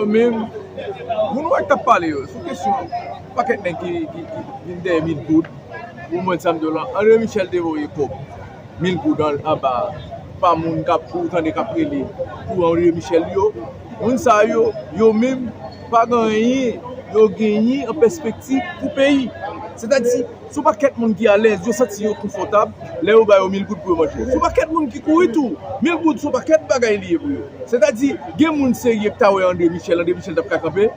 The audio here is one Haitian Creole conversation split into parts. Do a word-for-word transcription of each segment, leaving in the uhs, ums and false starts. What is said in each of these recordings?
Menm, moun wè k t ap pale yo, sou kesyon pakèt nèg ki, ki, ki vin dèyè mil goud, pou mwen sa m di w lan, André Michel te voye kòb mil goud an, anba pa moun k ap, ou tande k ap rele pou André Michel yo. Moun sa yo, yo menm, pa gen anyen yo genyen an pèspektiv pou peyi. Sètadi, se yon pakèt moun ki alèz, yo santi yo konfòtab lè yo ba yo mil goud pou yo manje. Se yon pakèt moun ki kouri tou. Mil goud se yon pakèt bagay li ye pou yo. Sètadi, gen moun serye k ta wè André Michel, André Michel t ap ka kanpe.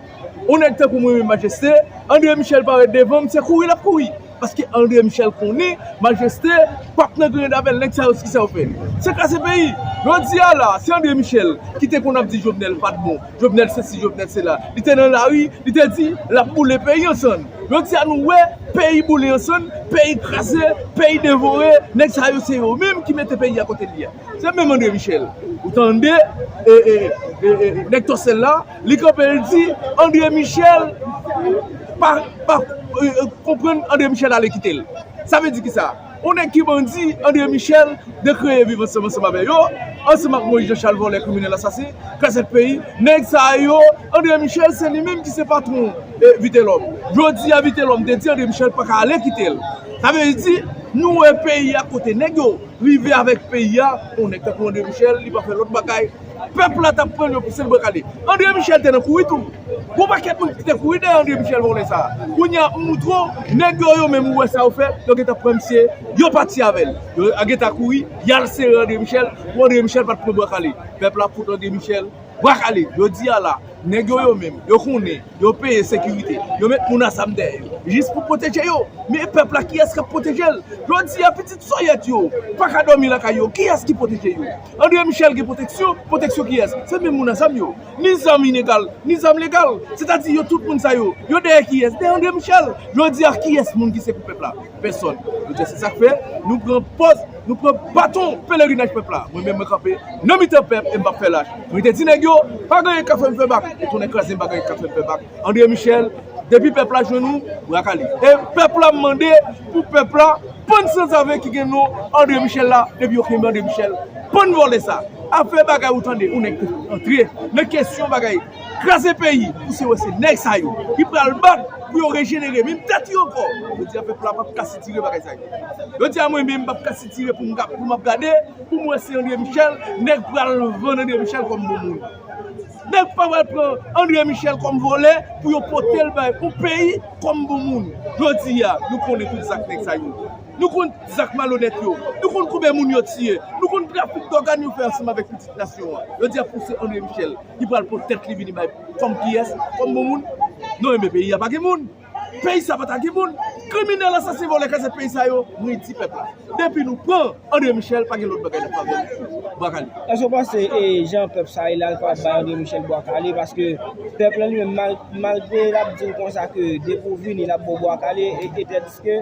Yon nèg tankou mwen menm, Majeste, André Michel parèt devan m, se kouri l ap kouri. Paske André Michel konnen Majeste p ap nan grenn avè l. Nèg sa yo, kisa yo fè? Se kraze peyi. Jodi a la, se André Michel ki te konn ap di Jovenel pa t bon, Jovenel sesi, Jovenel sela. Li te nan lari, li te di l ap boule peyi an sann. Jodi a, nou wè peyi boule an sann, peyi kraze, peyi devore. Nèg sa yo, se yo menm ki mete peyi a kote l ye a. Se menm André Michel. Ou tande, e, e, e, e, nèg Tòsèl la, li kanpe, l di André Michel pa, pa, e, e, konprann André Michel ale kite l. Sa vle di kisa? Yon nèg ki bandi, André Michel, de kreye Viv Ansanm ansanm avè yo, ansanm ak Moïse Jean Charles, vòlè, kriminèl, asasen, krazèt peyi. Nèg sa yo, André Michel, se li menm ki se patwon, e, Vitelhomme. Jodi a, Vitelhomme te di André Michel pa ka ale kite l. Sa vle di, nou wè peyi a kote nèg yo rive avèk peyi a, yon nèg tankou André Michel, li pa fè lòt bagay. Pèp la t ap pran yo pou sèl bwa kale. André Michel te nan kouri tou. Gon pakèt moun ki te kouri dèyè André Michel vòlè sa. Kounye a, m moutre w, nèg yo, yo menm, ou wè sa yo fè, yo gentan pran misye, yo pati avè l. Yo gentan kouri, y al sere André Michel, pou André Michel pa t pran bwa kale. Pèp la fout André Michel bwa kale. Jodi a la, nèg yo, yo menm, yo konnen, yo peye sekirite, yo met moun a zam dèyè yo, jis pou pwoteje yo. Men pèp la, kiyès k ap pwoteje l? Jodi a, pitit sòyèt yo pa ka dòmi lakay yo. Kiyès ki pwoteje yo? André Michel gen pwoteksyon? Pwoteksyon kiyès? Se menm moun a zam yo. Ni zam ilegal, ni zam legal. Sètadi, yo tout moun sa yo, yo dèyè kiyès? Dèyè André Michel. Jodi a, kiyès moun ki se pou pèp la? Pèsòn. Jodi a, se sa k fè nou pran pòz, nou pran baton pelerinaj pèp la. Mwen menm, mwen kanpe nan mitan pèp e m p ap fè lach. Mwen te di nèg yo, pa gen anyen k ka fè m fè bak. E tounen kraze m, pa gen anyen k ka fè m fè bak. André Michel, depi pèp la jwenn ou, bra kale. E pèp la, m mande pou pèp la pann sanzave ki gen non André Michel la, depi yo kenbe André Michel, pann vòlè sa. Afè bagay ou tande, yon nèg antre nan kesyon bagay kraze peyi, pou se wè se nèg sa yo ki pral bat pou yo rejenere menm tèt yo ankò. Jodi a, pèp la p ap ka sitire bagay sa yo. Jodi a, mwen menm, m p ap ka sitire pou m, pou m ap gade, pou m wè se André Michel, nèg pral vann André Michel kòm bon moun. Nèg pa pral pran André Michel kòm vòlè pou yo pote l bay yon peyi kòm bon moun. Jodi a, nou konnen tout zak nèg sa yo. Nou konn zak malonèt yo. Nou konn konbyen moun yo tiye. Nou konn trafik dògàn yo fè ansanm avèk pitit nasyon an. Jodi a, pou se André Michel ki pral pran tèt li vini bay kòm kiyès? Kòm bon moun? Non, enben peyi a pa gen moun. Peyi sa pa ta gen moun. Kriminèl, asasen, vòlè, kazèt peyi sa yo, mwen di pèp la, depi nou pran André Michel, pa gen lòt bagay n ap fè avè l. Bwa kale. Èske w panse, e, jan pèp sa ye la, l pa bay André Michel bwa kale? Paske pèp la li menm, mal-, malgre l ap di w konsa ke depi w vini, l ap ba w bwa kale, e, e tandis ke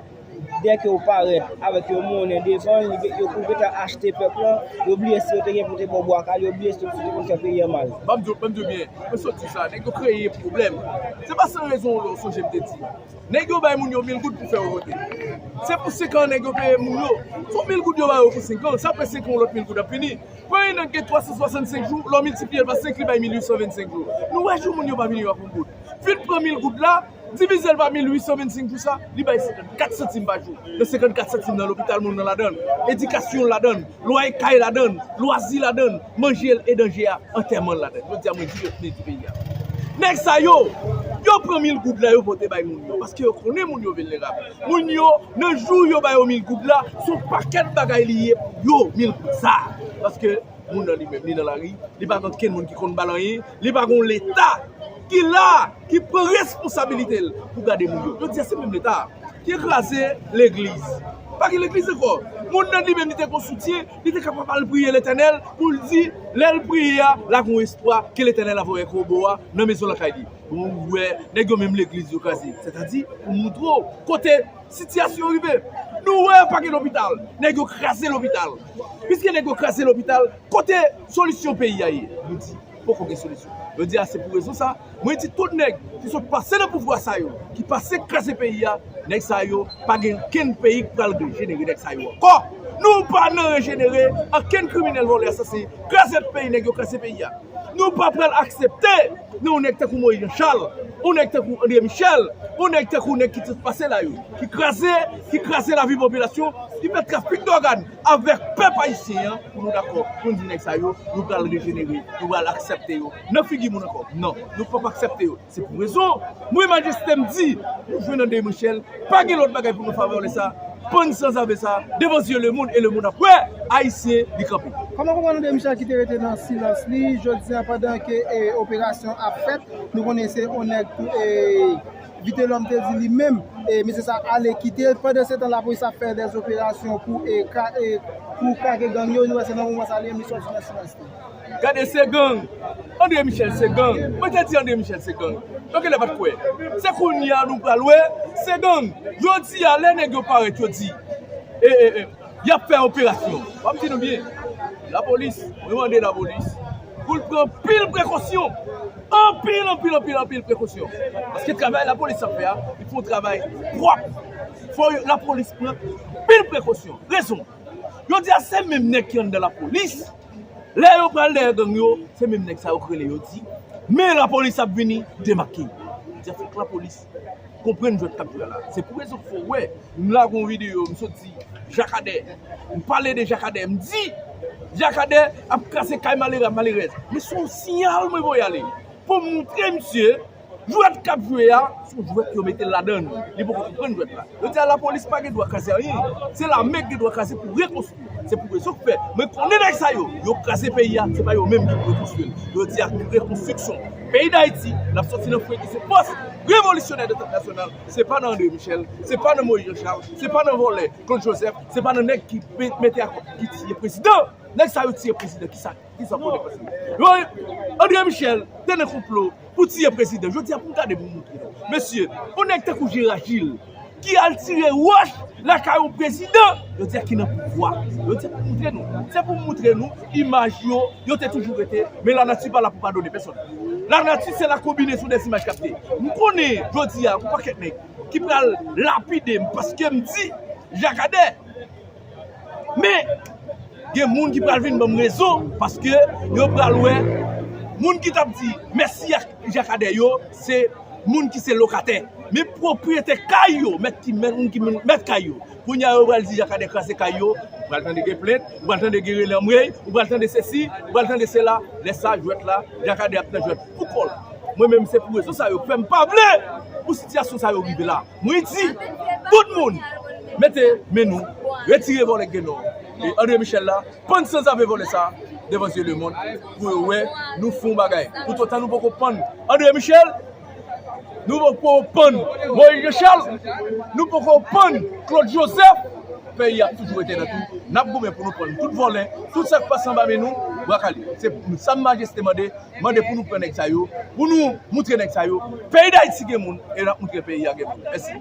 dèke w parèt avèk yon monnen devan l, li, yo, ou gentan achte pèp la, yo bliye si yo te gen pou te ba w bwa kale, yo bliye si yo te konn fè peyi a mal. Ban m di w, ban m di w byen, mwen sot di sa, nèg yo kreye pwoblèm. Se pa san rezon w sonje m te di. Nèg yo bay moun yo mil goud pou fè yo vote. Se pou senk an nèg yo peye moun yo. Se yon mil goud yo ba yo pou senk an, sa fè senk an yon lòt mil goud ap vini. Premye nèg gen twa san swasannsenk jou, lè w miltipliye l pa senk, li bay mil uit san vennsenk jou. Nou wè jou moun yo pa vini yo ak yon goud. Vin pran mil goud la, divize l pa mil uit san vennsenk jou sa, li bay senkannkat santim pa jou. Nan senkannkat santim nan, lopital moun nan ladan l, edikasyon l ladan l, lwaye kay ladan l, lwazi ladan l, manje l e danje a, antèman l ladan l. Jodi a mwen di yo, mwen di peyi a. Nèg sa yo, yo pran mil goud la, yo pote bay moun yo, paske yo konnen moun yo vilnerab. Moun yo, nan jou yo ba yo mil goud la, se yon pakèt bagay li ye pou yo, mil goud sa. Paske moun nan li menm, li nan lari, li pa gen okenn moun ki konn ba l anyen, li pa gen yon Leta ki la, ki pran responsabilite l pou gade moun yo. Jodi a, se menm Leta a ki kraze legliz. Pa gen legliz ankò. Moun nan li menm, li te gen soutyen, li te kapab al priye Letènèl pou l di, lè l priye a, l a gen espwa ke Letènèl a voye kobo a nan mezon lakay li. Bon, ou wè, nèg yo menm legliz yo kraze. Sètadi, pou moutre w kote sitiyasyon rive. Nou wè pa gen lopital. Nèg yo kraze lopital. Piske nèg yo kraze lopital, kote solisyon peyi a ye? Nou di, poko gen solisyon. Jodi a, se pou rezon sa, mwen di tout nèg ki sot pase nan pouvwa sa yo, ki pase kraze peyi a, nèg sa yo, pa gen kenn peyi k pral jenere nèg sa yo ankò. Nou pa nan rejenere ankenn kriminèl vòlè asasen. Kraze peyi, nèg yo kraze peyi a. Nou pa pral aksepte nan yon nèg tankou Moïse Jean Charles, yon nèg tankou André Michel, yon nèg tankou nèg ki te pase la yo, ki kraze, ki kraze lavi popilasyon, ki fè trafik dògàn avèk pèp ayisyen an, pou nou dakò, pou n di nèg sa yo, nou pral rejenere, nou pral aksepte yo nan figi moun ankò. Non, nou p ap aksepte yo. Se pou rezon, mwen majeste m di, nou jwenn André Michel, pa gen lòt bagay pou nou fè vòlè sa, pann sanzave sa, devan zye lemonn e lemonn ap wè, ayisyen li kanpe. Kòman konprann André Michel ki te rete nan silans li, jodi a pandan ke e, operasyon ap fèt, nou konnen se yon nèg tou e, Vitelòm te di li menm, e, mesye sa ale kite, pandan se tan lapolis ap fè dè operasyon pou e, ka, e, pou kake gang yo, nou wè se nan moman sa li menm li sòti nan silans li. Gade se gang. André Michel se gang. Mwen te di André Michel se gang. Yo genlè pa t kwè. Se kounye a nou pral wè se gang. Jodi a lè nèg yo parèt yo di e, e, e, y ap fè operasyon. W ap di nou byen. Lapolis, mwen mande lapolis pou l pran anpil prekosyon. Anpil, anpil, anpil, anpil prekosyon. Paske travay lapolis ap fè a, li fè yon travay pwòp. Fò lapolis pran anpil prekosyon. Rezon. Yo di a se menm nèg ki anndan lapolis. Lè yo pral dèyè gang yo, se menm nèg sa yo k rele yo di, men lapolis ap vini demake. Di a fòk lapolis konprann jwèt k ap jwe a la. Se pou rezon k fè w wè, m lage yon videyo, m sot di, Jakadè, m pale de Jakadè, m di, Jakadè ap kraze kay malere ak malerèz. Men se yon siyal mwen voye ale. Pou m moutre misye, jwèt k ap jwe a, se yon jwèt yo mete l ladan l. Li poko konprann jwèt la. Yo di a lapolis pa gen dwa kraze anyen. Se lame k gen dwa kraze pou rekonstwi. Se pou rezon k fè, mwen konnen nèg sa yo, yo kraze peyi a, se pa yo menm ki pou rekonstwi l. Yo di a rekonstriksyon peyi Dayiti, l ap sòti nan fren ki se fòs revolisyonè de tank nasyonal. Se pa nan André Michel, se pa nan Moïse Jean Charles, se pa nan vòlè Claude Joseph, se pa nan nèg ki pe- mete akò, ki tiye prezidan. Nèg sa yo tiye prezidan, kisa, kisa konnen pase? Yo, André Michel te nan konplo pou tiye prezidan. Jodi a pou m gade pou m moutre nou. Mesye, yon nèg tankou Gérard Gilles, ki al tire wòch lakay yon prezidan, yo di a ki nan pouvwa. Yo di a pou moutre nou. Se pou moutre nou imaj yo, yo te toujou rete, men lanati pa la pou padone pèsòn. Lanati se la konbinezon dè imaj k ap te. M konnen, jodi a, yon pakèt nèg ki pral lapide m paske m di Jakadè. Men, gen moun ki pral vin ban m rezon, paske yo pral wè, moun ki t ap di mèsi ak Jakadè yo, se moun ki se lokatè. Men pwopriyetè kay yo, mèt ki mèt, moun ki mèt kay yo. Kounye a yo pral di Jakadè kraze kay yo, ou pral tande gen plent, ou pral tande gen rele anmwey, ou pral tande sesi, ou pral tande sela. Lè sa, jwèt la, Jakadè ap nan jwèt pou kò l. Mwen menm, se pou rezon sa yo fè m pa vle pou sitiyasyon sa yo rive la. Mwen di, tout moun, mete men nou, retire vòlè k gen nan e André Michel la, pann sanzave vòlè sa devan zye lemonn pou yo wè nou fè yon bagay. Toutotan nou poko pann André Michel, nou poko pann Moïse Jean Charles, nou poko pann Claude Joseph, peyi a toujou rete nan tou. N ap goumen pou nou pann tout vòlè, tout sa k pase anba men nou, brakale. Se sa m majeste mande, mande pou nou pran nèg sa yo, pou nou moutre nèg sa yo, peyi Dayiti gen moun, e n ap moutre peyi a gen moun. Mèsi.